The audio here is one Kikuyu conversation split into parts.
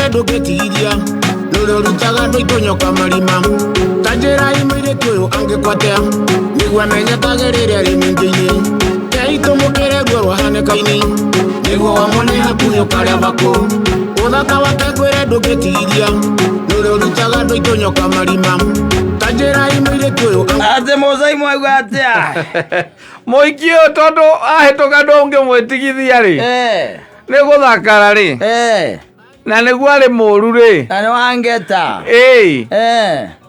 Ngwĩre ndũngĩtigithia nũrĩa ũrutaga andũ itũnyoka marima ta njĩra mũirĩtu ũyũ angĩkwatea nĩguo amenye tagĩrĩre arĩ mĩingĩ-inĩ teitũmũkĩre ruo rwahanĩka-inĩ nĩguo wamone hakuhĩ ũkarĩa bakũ ũthaka wake ngwĩre ndũngĩtigithia nũrĩa ũrutaga andũ itũnyoka marima ta njĩra mũirĩtu ũyũ Atĩ mũcai mwauga atĩa? Mũingĩ ũyũ tondũ ahĩtũka ndũngĩmwĩtigithia rĩ, nĩ gũthakara rĩ, na nĩguo arĩ mũru rĩ. Na nĩ wangeta. Ĩĩ.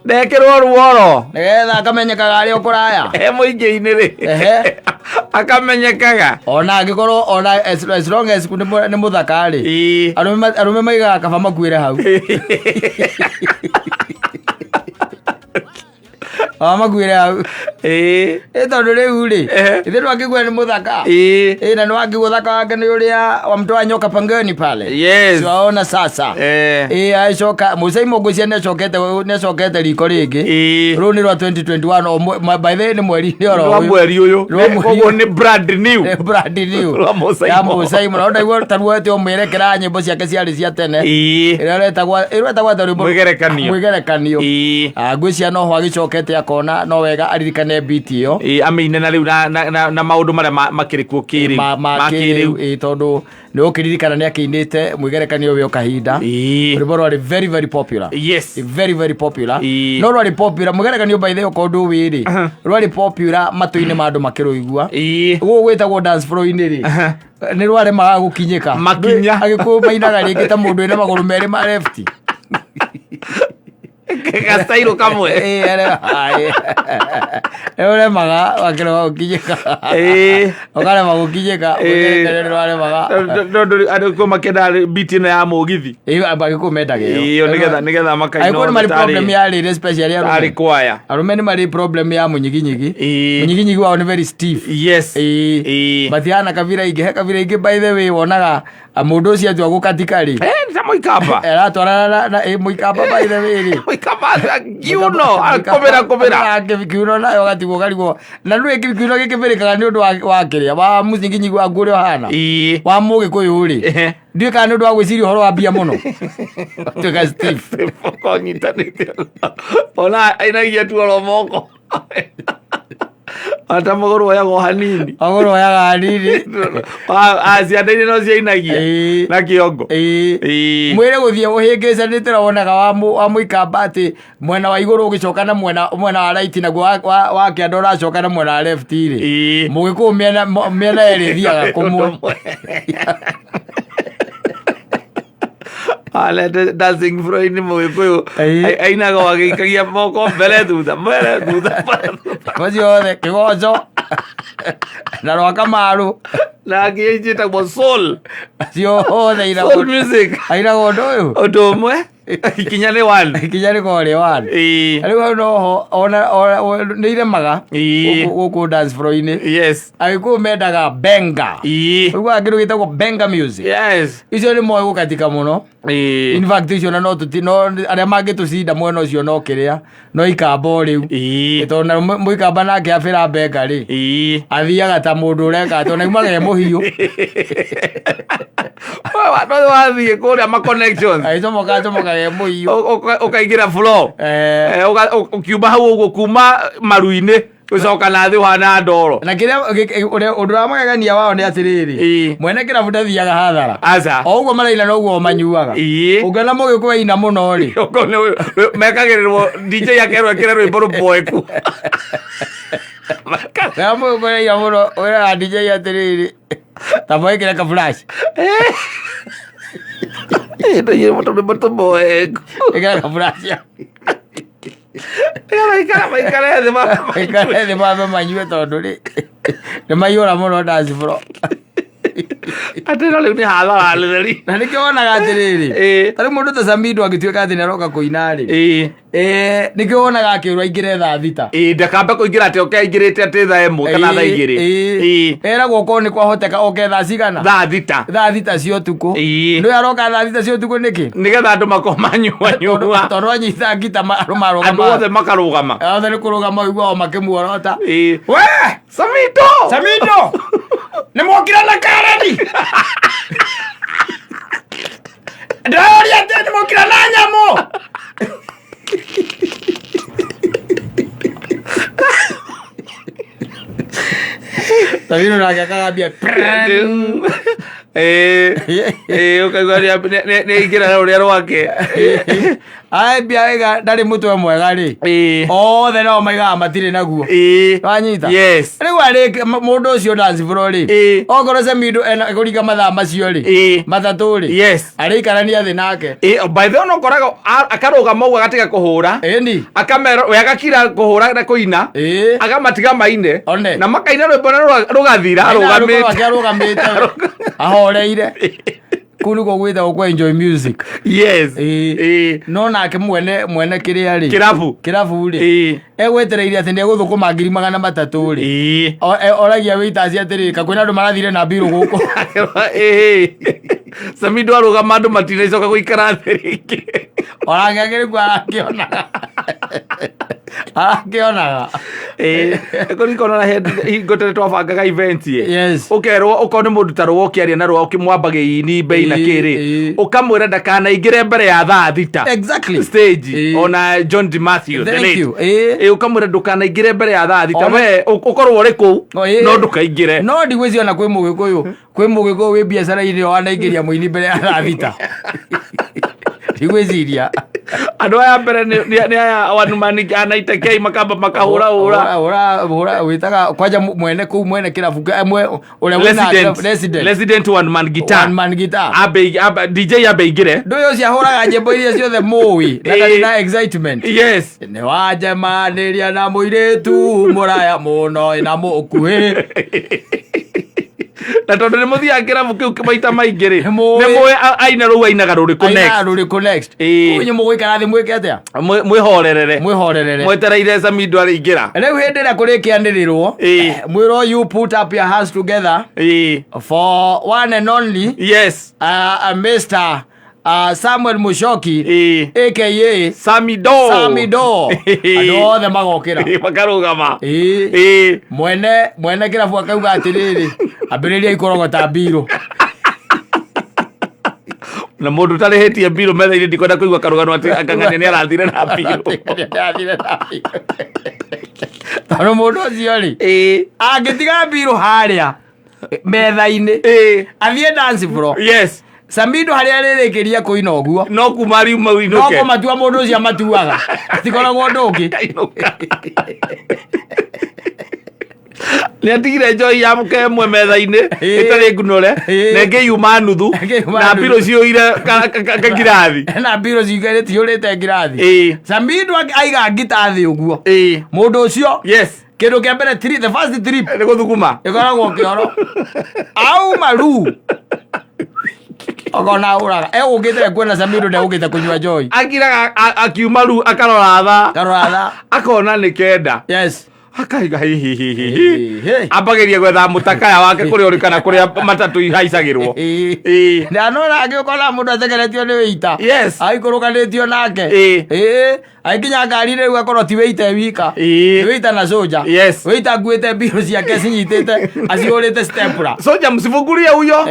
Ndekĩrwo ruoro. Nĩgetha akamenyekaga arĩ o kũraya. E mũingĩ-inĩ rĩ. Akamenyekaga. Ona angĩkorwo ona as long as nĩ mũthaka rĩ. Ĩĩ. Arũme maigaga kaba makuĩre hau. Kaba makuĩre hau. Ĩĩ. Ĩ tondũ rĩu rĩ, ithuĩ twakĩgua nĩ mũthaka. Ĩĩ. Ĩ na nĩwakĩgua ũthaka wake nĩ ũrĩa wamtoa nyoka pangoni pale. Yes. Siwaona sasa. Ĩ acoka Musa Imũngũcia nĩacokete riko rĩngĩ. Ĩĩ. Rũu nĩ rwa 2021 o by the way nĩ mweri-inĩ oro Rwa ũyũ. mweri ũyũ. Rwa mweri Koguo nĩ brand new. Nĩ brand new. Rwa Musa Ya Imo. Musa Imo. Na ndaigua ta ruoete ũmwĩrekera nyĩmbo ciake ciarĩ cia tene. Ĩĩ. Ĩrĩa ĩretagwo atĩa rwĩmbo? Mwĩgerekanio. Mwĩgerekanio. Ĩĩ. Ah, ngwĩciria noho agĩcokete akona no wega aririkane beat ĩyo. Ĩĩ, amĩine na rĩu na maũndũ marĩa makĩrĩ kuo kĩrĩu. Ma Ma kĩrĩu ĩĩ, tondũ nĩ ũkĩririkana nĩ akĩinĩte mwĩgerekanio wĩ o kahinda. Ĩĩ. Rwĩmbo rwarĩ very very popular. Yes. Very very popular. Ĩĩ. No rwarĩ popular mwĩgerekanio by the way okorwo ndũĩ rĩ, rwarĩ popular matũ-inĩ ma andũ makĩrũigua. Ĩĩ. Gũkũ gwĩtagwo dance floor-inĩ rĩ, nĩ rwaremaga gũkinyĩka. Makinya. Agĩkũyũ mainaga rĩngĩ ta mũndũ wĩna magũrũ merĩ ma left. Gastairo kamwe. Ĩĩ, nĩ ũremaga wakĩrema gũkinyĩka. Ĩĩ. Ũkarema gũkinyĩka, mwĩgerekanio nĩ rwaremaga. Tondũ andũ kũ makĩenda beat ĩno ya mũgithi. Ĩĩ, agĩkũyũ mendaga ĩyo. Ĩĩ, nĩgetha makaina Agĩkũyũ nĩ marĩ tarĩ- problem ya rĩrĩ especially arũme. tarĩ kwaya. Arũme nĩ marĩ problem ya mũnyiginyigi. Ĩĩ. Mũnyiginyigi wao nĩ very stiff. Yes. Ĩĩ. Ĩĩ. Matihana kabira ingĩ, he kabira ingĩ by the way wonaga mũndũ ũcio atua gũkatika rĩ. Eh, ta mũikamba. Aratwarana na ĩ mũikamba by the way rĩ. Mũikamba kiuno, akũmĩra kũmĩra. Kiuno nayo ũgatigwo ũkarigwo. Na ndũĩ kiuno gĩkĩmĩrĩkaga nĩ ũndũ wa kĩrĩa wa mũnyiginyigi waku ũrĩa ũhana. Ĩĩ. Wa mũgĩkũyũ rĩ. Ehe. Ndiũĩ kana nĩ ũndũ wa gwĩciria ũhoro wa mbia mũno. Tuĩka stiff. Moko nyitanĩte. Ona ainagia tu oro moko. Ata magũrũ oyagwo hanini. Magũrũ oyaga hanini. Cianda-inĩ no ciainagia. Ĩĩ. Na kĩongo. Ĩĩ. Ĩĩ. Mwĩre gũthiĩ ũhĩngĩcanĩte na wonaga wa mũikamba atĩ mwena wa igũrũ ũgĩcoka na mwena wa right naguo wa kĩanda ũracoka na mwena wa left rĩ. Ĩĩ. Mũgĩkũyũ mĩena yerĩ ĩthiaga kũmwe. Alete dancing floor-inĩ mũgĩkũyũ. Ĩĩ. Ainaga o agĩikagia moko mbere thutha, mbere thutha, mbere thutha. Macio othe kĩgoco na rwa Kamaru. Na angĩ njĩtagwo soul. Macio othe ainagwo. Soul music. Ainagwo ũndũ ũyũ. Ũndũ ũmwe. Ikinya nĩ one. Ikinya nĩ korĩ one. Ĩĩ. Rĩu hau noho ona nĩ iremaga. Ĩĩ. Gũkũ dance floor-inĩ. Yes. Agĩkũyũ mendaga benga. Ĩĩ. Ũiguaga kĩndũ gĩtagwo benga music. Yes. Icio nĩ moĩ gũkatika mũno. Ĩĩ. In fact icio na no tũti no arĩa mangĩtũcinda mwena ũcio no kĩrĩa no ikamba o rĩu. Ĩĩ. Tondũ na mũikamba nake abĩra benga rĩ. Ĩĩ. Athiaga ta mũndũ ũreka atĩ ona aumaga e mũhiũ. No wathiĩ kũrĩa ma connections. Agĩcomoka acomokaga e mũhiũ. Ũkaingĩra floor. Ũkiuma hau ũguo kuma maru-inĩ gũcoka na thĩ ũhana ndoro. Na kĩrĩa ũrĩa ũndũ wa magegania wao nĩ atĩrĩrĩ. Ĩĩ. Mwene kĩrabu ndathiaga hathara. Aca. O ũguo maraina noguo manyuaga. Ĩĩ. Ũngĩona mũgĩkũyũ aina mũno rĩ. Ũguo mekagĩrĩrwo DJ akerwo ekĩre rwĩmbo rũboeku. Ũrĩa mũgĩkũyũ aina mũno wĩraga DJ atĩrĩrĩ. Ta mwĩkĩre ka flash. Ĩĩ, ndũire rwĩmbo tũboeku. Ĩkĩra ka flash. Maikare thĩ Maikare thĩ mambe manyue tondũ rĩ nĩ maiyũra mũno dance floor. Atĩ no rĩu nĩ hathara theri. Na nĩkĩo wonaga atĩrĩrĩ. Ĩĩ. Ta rĩu mũndũ ta Samido angĩtuĩka atĩ nĩaroka kũina rĩ. Ĩĩ. Nĩkĩo wonaga akĩũrwo aingĩre thaa thita. Ĩĩ, ndakambe kũingĩra atĩ oke aingĩrĩte atĩ thaa ĩmwe kana thaa igĩrĩ. Ĩĩ. Ĩĩ. Eragwo okorwo nĩ kwahoteka oke thaa cigana? Thaa thita. Thaa thita cia ũtukũ. Ĩĩ. Nĩwe aroka thaa thita cia ũtukũ nĩkĩ? Nĩgetha andũ makorwo manyua nyua. Tondũ anyita ngita andũ marũgama. Andũ othe makarũgama. Othe nĩ kũrũgama ũiguaga makĩmuorota. Ĩĩ. We! Samido! Samido! Nĩ mwokire na kareni! Ndĩroria atĩ nĩ mũkira na nyamũ. Sabino nake akagambia. Ĩĩ, ũkaigua nĩ aingĩra na rũrĩa rwake. Ambia wega ndarĩ mũtwe mwega rĩ. Othe nao maigaga matirĩ naguo. Wanyita? Yes. Rĩu arĩ mũndũ ũcio dance floor rĩ. Okorwo Samido ena kũringa mathaa macio rĩ. Matatũ rĩ. Yes. Arĩikarania thĩ nake. Ĩĩ, by the way no ũkoraga akarũgama ũguo agatiga kũhũra. Ĩni. Akamera we agakira kũhũra na kũina. Agamatiga maine. One. Na makaina rwĩmbo na rũgathira Arũgamĩte. arũgamĩte. Arũgamĩte. Ahoreire. Kũu nĩkuo gwĩtagwo kwa enjoy music. Yes. No nake mwene kĩrĩa rĩ. Kĩrabu. Kĩrabu rĩ. Egwetereire atĩ nĩegũthũkũma 300,000 rĩ. Oragia waiters atĩrĩ, ka kwĩna andũ marathire na mbirũ gũkũ. Samido arũgama andũ matinacoka gũikara thĩ rĩngĩ. Onake akĩrĩ kuo arakĩonaga. Arakĩonaga. Kũririkana na hingo tene twabangaga event ĩ. Yes. Ũkerwo okorwo nĩ mũndũ ta rũa ũkĩaria na rũa ũkĩmwamba gĩini mbei na kĩrĩ. Ũkamwĩra ndakanaingĩre mbere ya thaa 6. Exactly. Stage ona John D. Matthew the Thank late. you. Ũkamwĩra ndũkanaingĩre mbere ya thaa 6. Ona- We ũkorwo ũrĩ kũu no ndũkaingĩre. No ndigwĩciria ona kwĩ mũgĩkũyũ, kwĩ mũgĩkũyũ wĩ biacara-inĩ ĩyo wanaingĩria mũini mbere ya thaa 6. Ndigwĩciria. Andũ aya mbere nĩ aya wanumani anaitekei makamba makahũra hũra. Hũra hũra wĩtaga kwanja mwene kũu mwene kĩrabu ũrĩa wĩna Resident. resident. Resident one man guitar. One man guitar. Ambe DJ ambe aingĩre. Ndũyũ ũcio ahũraga nyĩmbo iria ciothe mũĩ na ndarĩ na excitement. Yes. Nĩ wanjemanĩria na mũirĩtu mũraya mũno na mũkuhĩ. Na tondũ nĩ mũthiaga kĩrabu kĩu maita maingĩ rĩ, Nĩ mũĩ. nĩ mũĩ aina rũu ainaga rũrĩkũ Ainaga next. rũrĩkũ next. Kũu inyuĩ mũgũikara thĩ mwĩke atĩa? Mwĩhorerere. Mwĩhorerere. Mwetereire Samido arĩingĩra. Rĩu hĩndĩ ĩrĩa kũrĩkĩanĩrĩrwo, mwĩrwo you put up your hands together for one and only. Yes. Mr. Samuel Mushoki, aka Samido. Samido. Andũ othe magokĩra. Makarũgama. Mwene kĩrabu akauga atĩrĩrĩ, ambĩrĩria ikorogota mbirũ. Na mũndũ ũtarĩhĩtie mbirũ metha-inĩ ndikwenda kũigua karũgano atĩ akang'ania nĩ arathire na mbirũ. Tondũ mũndũ ũcio rĩ, angĩtiga mbirũ harĩa metha-inĩ, athiĩ dance floor. Yes. Samido harĩa arĩrĩkĩria kũina ũguo. No kuma riuma No ũinũke. kũmatua mũndũ ũcio amatuaga. Atikoragwo ũndũ ũngĩ. Nĩ atigire njohi ya mũke ĩmwe metha-inĩ ĩtarĩ ngunũre na ĩngĩ yuma nuthu Ĩngĩ yuma na nuthu. mbirũ ciyũire kangirathi. Na mbirũ ciyũrĩte ngirathi. Samido aiga ngita thĩ ũguo. Mũndũ ũcio. Yes. Kĩndũ kĩa mbere the first trip. Nĩ gũthuguma. Ĩkoragwo kĩoro. Auma ru. Okona ahũraga. Egũkĩte kuona Samido ndegũkĩte kũnyua njohi. Akiraga akiuma ru akarora thaa. Akarora thaa. Akona nĩ 9. Yes. Akaiga hi hi hi hi hi. Ambagĩria gwetha mũtakaya wake kũrĩa ũrĩ kana kũrĩa matatũ ihaicagĩrwo. Ndanona agĩũka mũndũ athekeretio nĩ wĩita. Yes. Aikũrũkanĩtio nake. Aikinya ngari rĩu akorwo ti wĩita e wika. Nĩ wĩita na soja. Yes. Wĩita nguĩte mbirũ ciake cinyitĩte acihũrĩte stapler. Soja msifungulie huyo.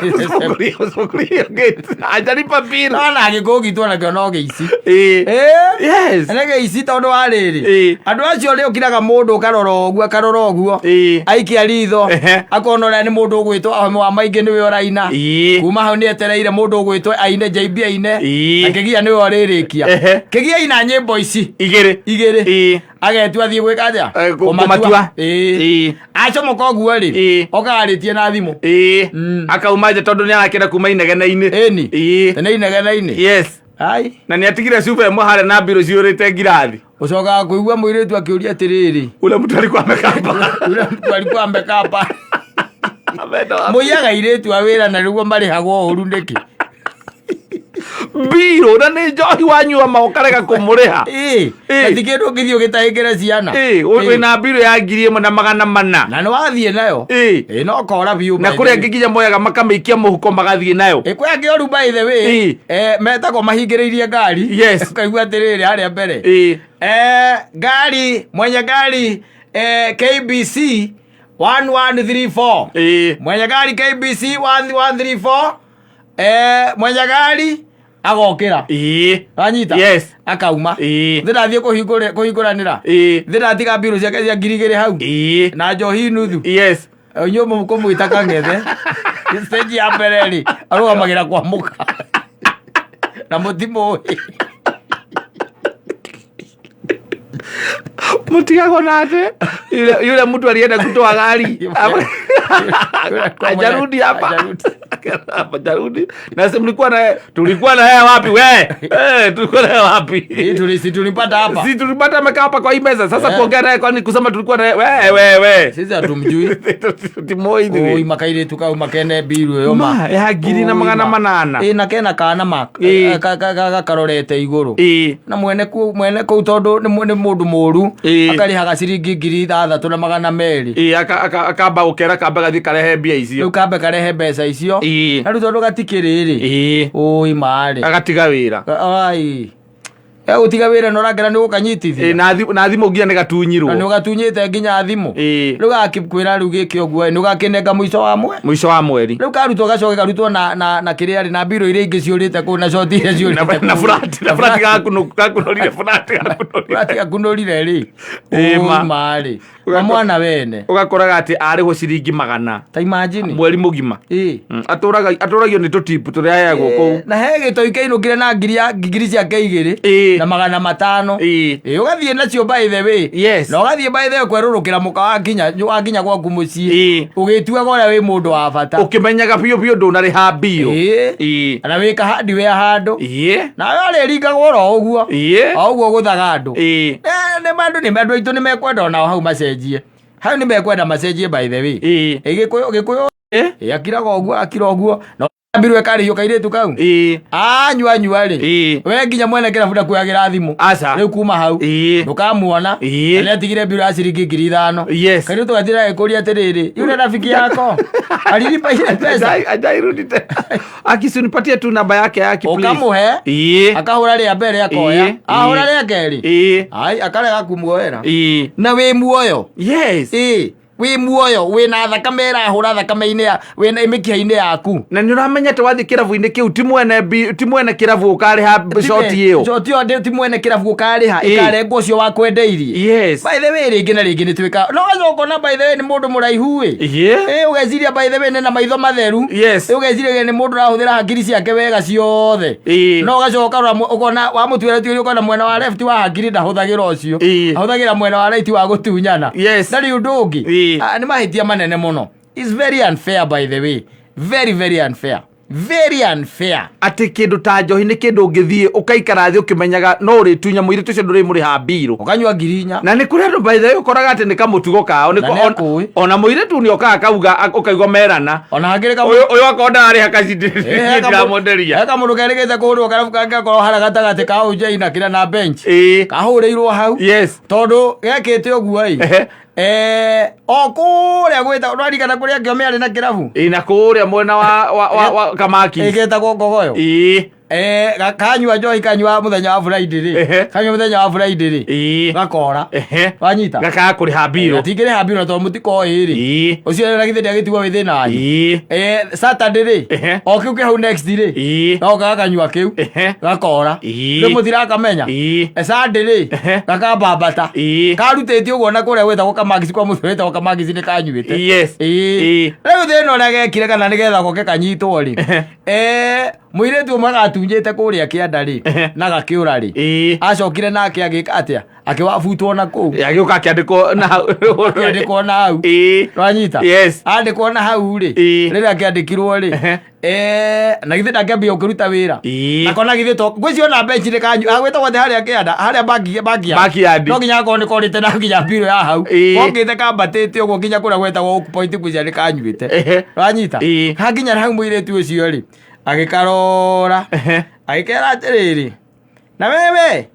Msifungulie, msifungulie hiyo gate. Hajalipa bill. No na gĩkũũ gitũ onakĩo no gĩici. Yes. Nĩ gĩici tondũ wa rĩrĩ. Andũ acio rĩ ũkiraga mũndũ ũkarora ũguo akarora ũguo. Aikia ritho. Akona ũrĩa nĩ mũndũ ũgwĩtwo wa maingĩ nĩwe ũraina. Kuma hau nĩ etereire mũndũ ũgwĩtwo aine JB aine. Na kĩgia nĩwe ũrĩrĩkia. Kĩgia aina nyĩmbo ici. Igĩrĩ. Igĩrĩ. Agetua athiĩ gwĩka atĩa? Kũmatua. Acomoka ũguo rĩ, okaga arĩtie na thimũ. Akauma nja tondũ nĩ arakĩenda kuma inegene-inĩ. Ĩni. Nĩ inegene-inĩ. Yes. Ai. Na nĩ atigire cuba ĩmwe harĩa na mbirũ ciyũrĩte ngirathi. Ũcokaga kũigua mũirĩtu akĩũria atĩrĩrĩ. Ule mtu alikuwa amekapa. Ule mtu alikuwa amekapa. Mũiyaga airĩtu a wĩra na nĩguo marĩhagwo ũru nĩkĩ? Mbirũ na nĩ njohi wanyua ma ũkarega kũmũrĩha. Na ti kĩndũ ũngĩthiĩ ũgĩtahĩkĩre ciana. Wĩna mbirũ ya 1,400. Na nĩ wathiĩ nayo. No kora biũ. Na kũrĩ angĩ nginya moyaga makamĩikia mũhuko magathiĩ nayo. Kwĩ angĩ oru by the way. Metagwo mahingĩrĩirie ngari. Yes. Ũkaigua atĩrĩrĩ harĩa mbere. Ngari, mwenye ngari, KBC 1134. Mwenye ngari KBC 1134. Mwenye ngari Agokĩra. Ĩĩ. Wanyita? Yes. Akauma. Ĩĩ. Thĩ ndathiĩ kũhingũranĩra. Ĩĩ. Thĩ ndatiga mbirũ ciake cia 2000 hau. Ĩĩ. Na njohi nuthu. Yes. Inyuĩ mũkũmwĩta kang'ethe. Stage ya mbere rĩ, arũgamagĩra kwa mũka. Na mũtimũĩ. Mũtigagwo na atĩ yule mtu alienda kutoa gari ajarudi hapa. Hajarudi. Ajarudi. Na si mlikuwa na tulikuwa na yeye wapi we? Eh, tulikuwa na yeye wapi? Hii si tulipata hapa. Si tulipata amekaa hapa kwa hii meza. Sasa Eh. kuongea naye kwani kusema tulikuwa naye we we we. Sisi hatumjui. Timoi Oi thiri. makairĩtu kau makene mbiru ĩyo ma. Ma, ya ngiri na Oi, magana ma. manana. Ĩ na kena kana ma. Ĩ. Gakarorete igũrũ. Ĩĩ. Na mwene kũu mwene kũu tondũ nĩ mũndũ mũru Ĩ. akarĩhaga ciringi 6200. Ĩĩ akamba gũkera kamba gathiĩ karehe mbia icio. Rĩu kambe karehe mbeca icio. Ĩĩ. Na rĩu tondũ gatikĩrĩ rĩ. Ĩĩ. Oi marĩ. Agatiga wĩra. Ai. Egũtiga wĩra na ũrakena nĩ gũkanyitithia. Ĩĩ na thimũ nginya nĩ gatunyirwo. Na nĩ ũgatunyĩte nginya thimũ. Ĩĩ. Rĩu gakĩkwĩra rĩu gĩke ũguo nĩ ũgakĩnenga mũico wa mwe. Mũico wa mweri. Rĩu karutwo gacoke karutwo na kĩrĩa rĩ na mbirũ iria ingĩ ciũrĩte kũu na coti iria ciũrĩte Na na kũu. flat na flat gakunũrire flat gakunũrire. Flat gakunũrire rĩ. Ĩĩ, ma. Oi marĩ. Na mwana wene. Ũgakoraga atĩ arĩhwo ciringi magana Ta imagine. mweri mũgima. Ĩĩ. Atũragio nĩ tũtipu tũrĩa aheagwo kũu. Na he gĩtoi kĩinũkire na ngiri ya ngiri ciake igĩrĩ Ĩĩ. na 500. Ĩĩ. Ĩĩ ũgathiĩ nacio by the way. Yes. Na ũgathiĩ by the way kwerũrũkĩra mũka wakinya gwaku mũciĩ. Ĩĩ. Ũgĩtuaga ũrĩa wĩ mũndũ wa bata. Ũkĩmenyaga biũ biũ ndũnarĩha mbirũ. Ĩĩ. Ĩĩ. Na wĩ kahandi handũ. Ĩĩ. Nawe ũrĩringagwo oro ũguo. Ĩĩ. O ũguo gũthaga andũ. Ĩĩ. Nĩ andũ nĩ andũ aitũ nĩ mekwenda onao hau macenjie. Hau nĩ mekwenda macenjie by the way. Ĩĩ. Ĩ Gĩkũyũ Ĩĩ. ĩ akiraga ũguo akira ũguo. Na mbirũ ĩkarĩhio kairĩtu kau. Ĩĩ. Anyua anyua rĩ. Ĩĩ. We nginya mwene kĩrabu ndakuoyagĩra thimũ. Aca. Rĩu kuma hau. Ĩĩ. Ndũkamuona. Ĩĩ. Na nĩatigire mbirũ ya ciringi 5000. Yes. Kairĩtu gatira gĩkũria atĩrĩrĩ, yule rafiki yako alilipa ile pesa. Hajairudi tena. Aki unipatie tu namba yake yake please. Ũkamũhe. Ĩĩ. Akahũra rĩa mbere akoya. Ĩĩ. Ahũra rĩa kerĩ. Ĩĩ. Ai akarega kumuoera. Ĩĩ. Na wĩ muoyo. Yes. Ĩĩ. Wĩ muoyo wĩna thakame ĩrahũra thakame-inĩ ya wĩna mĩkiha-inĩ yaku. Na nĩ ũramenya atĩ wathiĩ kĩrabu-inĩ kĩu ti mwene kĩrabu ũkarĩha shoti ĩyo. Shoti ĩyo ti mwene kĩrabu ũkarĩha Ĩĩ. ĩkarengwo ũcio wakwendeirie. Yes. By the way rĩngĩ na rĩngĩ nĩ twĩka no gacoka na by the way nĩ mũndũ mũraihu ĩ. Ĩĩ. Ĩ ũgeciria by the way nĩ na maitho matheru. Yes. Ĩ ũgeciria nĩ mũndũ ũrahũthĩra hakiri ciake wega ciothe. Ĩĩ. No ũgacoka ũkona wamũtuĩra tuĩria ũkona mwena wa left wa hakiri ndahũthagĩra ũcio. Ĩĩ. Ahũthagĩra mwena wa right wa gũtunyana. Yes. Ndarĩ ũndũ ũngĩ. Ĩĩ. Nĩ mahĩtia manene mũno. It's very unfair by the way. Very very unfair. Very unfair. Atĩ kĩndũ ta njohi nĩ kĩndũ ũngĩthiĩ ũkaikara thĩ ũkĩmenyaga no ũrĩtunya mũirĩtu ũcio ndũrĩmũrĩha mbirũ. Ũkanyua 4000. Na nĩ kũrĩ andũ by the way ũkoraga atĩ nĩ kamũtugo kao Na nĩ akũĩ. ona mũirĩtu nĩ okaga kauga ũkaigua merana. Ona hangĩrĩ Ũyũ akorwo ndararĩha kaci ndiramwenderia. He kamũndũ kerĩgĩte kũhũrwo karabu kangĩ gakorwo harĩa gatagatĩ ka ũnjei na kĩrĩa na bench. Ĩĩ. Kahũrĩirwo hau. Yes. Tondũ gekĩte ũguo ĩ. Ehe. O kũrĩa gwĩta ndwarikana kũrĩa Kĩome arĩ na kĩrabu. Ĩĩ na kũrĩa mwena wa Kamaki. Ĩgĩtagwo Ngogoyo. Ĩĩ. Kanyua njohi kanyua mũthenya wa Friday rĩ. Ehe. Kanyua mũthenya wa Friday rĩ. Ĩĩ. Gakora. Ehe. Wanyita. Gakaga kũrĩha mbirũ. Gatingĩrĩha mbirũ tondũ mũtikoĩ rĩ. Ĩĩ. Ũcio na githĩ ndagĩtigwo wĩ thĩna wanyu. Ĩĩ. Saturday rĩ. Ehe. O kĩu kĩ hau next rĩ. Ĩĩ. No gakanyua kĩu. Ehe. Gakora. Ĩĩ. Rĩu mũtirakamenya. Ĩĩ. Sunday rĩ. Ehe. Gakambambata. Ĩĩ. Karutĩtie ũguo na kũrĩa gwĩtagwo Kamagisi kwa mũthuri wĩtagwo Kamagisi nĩ kanyuĩte. Yes. Ĩĩ. Ĩĩ. Rĩu thĩna ũrĩa gekire kana nĩgetha goke kanyitwo rĩ. Ehe. Mũirĩtu ũmwe gatunyĩte kũrĩa kĩanda rĩ Ehe. na gakĩũra rĩ. Ĩĩ. Acokire nake agĩka atĩa? Akĩwabutwo na kũu. Agĩũka akĩandĩkwo na hau. Akĩandĩkwo na hau. Ĩĩ. Wanyita? Yes. Andĩkwo na hau rĩ. Ĩĩ. Rĩrĩa akĩandĩkirwo rĩ. Ehe. Na githĩ ndangĩambia gũkĩruta wĩra. Ĩĩ. Nakona githĩ to ngwĩciria ona bench nĩ kanyu agwĩtagwo atĩ harĩa kĩanda harĩa backyard. Backyard. No nginya akorwo nĩ korĩte na nginya mbirũ ya hau. Ĩĩ. Kokĩte kambatĩte ũguo nginya kũrĩa gwetagwo Oak Point ngwĩciria nĩ kanyuĩte. Ehe. Wanyita? Ĩĩ. Hakinya hau mũirĩtu ũcio rĩ agĩkarora Ehe. agĩkera atĩrĩrĩ na wewe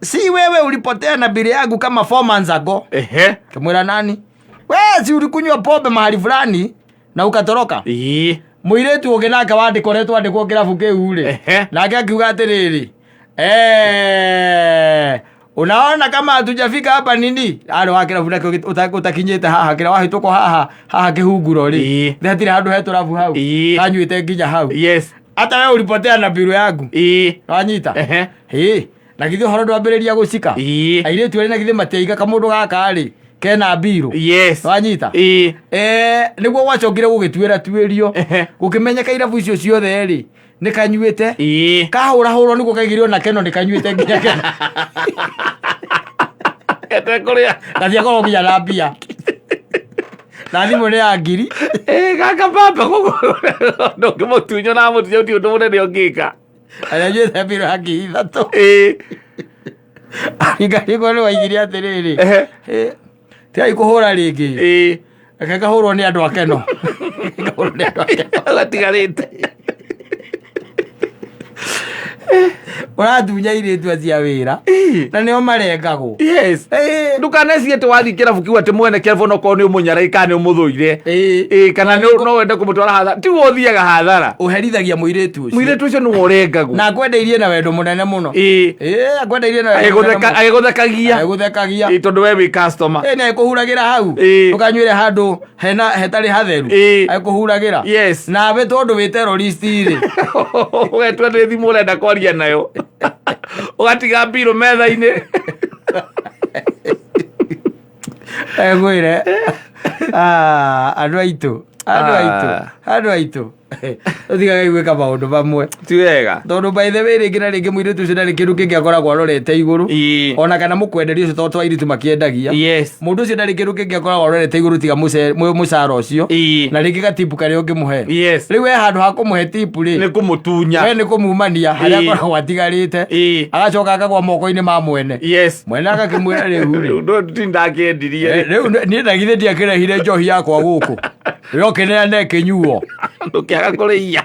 si wewe ulipotea na bili yangu kama 4 months ago. Ehe. Kimwĩra nani? We si ulikunywa pombe mahali fulani na ukatoroka. Ĩĩ. Mũirĩtu ũngĩ nake wandĩkoretwo andĩkwo kĩrabu kĩu rĩ Ehe. nake akiuga atĩrĩrĩ unaona kama hatujafika hapa nini arĩ wa kĩrabu nakĩo ũtakinyĩte haha kĩrĩa wahĩtũkwo haha haha kĩhunguro rĩ Ĩĩ. nĩ hatirĩ handũ he tũrabu hau Ĩĩ. kanyuĩte nginya hau Yes. Hata wewe ulipotea na biro yangu. Wanyita. Ĩ, na githĩ ũhoro ndwambĩrĩria gũcika? Airĩtu erĩ na githĩ matiaiga kamũndũ gaka rĩ kena mbirũ. Wanyita. Eh, nĩguo gwacokire gũgĩtuĩra tuĩrio. Gũkĩmenyeka irabu icio ciothe rĩ nĩ kanyuĩte. Kahũrahũrwo nĩguo kaigire ona keno nĩ kanyuĩte nginya keno. Getekũrĩa. Gatiakorwo nginya na mbia. Na thimũ nĩ ya ngiri. Gaka baba ndũngĩmũtunya na mũtunya gũtirĩ ũndũ mũnene ũngĩka. Anyuĩte mbirũ ya 3,000. Ngarigwo nĩ waigire atĩrĩrĩ. Tigai kũhũra rĩngĩ. Reke ngahũrwo nĩ andũ akeno. Ngahũrwo nĩ andũ akeno. Gatigarĩte. Ũratunya airĩtu acio a wĩra. Na nĩo marengagwo. Yes. Ndũkanecirie atĩ wathiĩ kĩrabu kĩu atĩ mwene kĩrabu onokorwo nĩ ũmũnyarai kana nĩ ũmũthũire. Kana no wende kũmũtwara hathara. Tiwe ũthiaga hathara. Ũherithagia mũirĩtu ũcio. Mũirĩtu ũcio nĩwe ũrengagwo. Na akwendeirie na wendo mũnene mũno. Akwendeirie na wendo mũnene mũno. Agĩgũthekagia. Agĩgũthekagia. Tondũ we wĩ customer. Nĩ agĩkũhuragĩra hau. Ndũkanyuĩre handũ hena hetarĩ hatheru. Agĩkũhuragĩra. Yes. Nawe tondũ wĩ terrorist rĩ. Ũgetua nĩ thimũ ũrenda kwaria nayo. Ũgatiga mbirũ metha-inĩ. Ngwĩre. Andũ aitũ. Andũ aitũ. Andũ aitũ. Tũtigagai gwĩka maũndũ mamwe. Ti wega. Tondũ by the way rĩngĩ na rĩngĩ mũirĩtu ũcio ndarĩ kĩndũ kĩngĩ akoragwo arorete igũrũ. Ona kana mũkwenderia ũcio tondũ twa airĩtu makĩendagia. Yes. Mũndũ ũcio ndarĩ kĩndũ kĩngĩ akoragwo arorete igũrũ tiga mũcara ũcio. Na rĩngĩ gatipu karĩa ũngĩmũhe. Yes. Rĩu we handũ ha kũmũhe tipu rĩ. Nĩ kũmũtunya. We nĩ kũmumania harĩa akoragwo atigarĩte. Agacoka akagwa moko-inĩ ma mwene. Yes. Mwene agakĩmwĩra rĩu rĩ. Rĩu ndakĩendirie. Rĩu niĩ na githĩ ndiakĩrehire njohi yakwa gũkũ. Rĩo kĩneane kĩnyuo. Ndũkĩaga kũrĩia.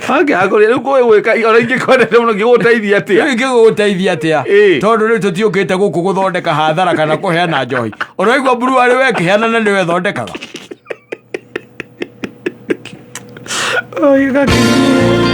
Wangĩaga kũrĩa rĩu kũĩ gwĩka ona ingĩkwendete mũno ngĩgũteithia atĩa? Rĩu ingĩgũteithia atĩa? Tondũ rĩu tũtiũkĩte gũkũ gũthondeka hathara kana kũheana njohi. Ũraigua brewery we ĩkĩheana na nĩwe ĩthondekaga. Oi, gakĩ.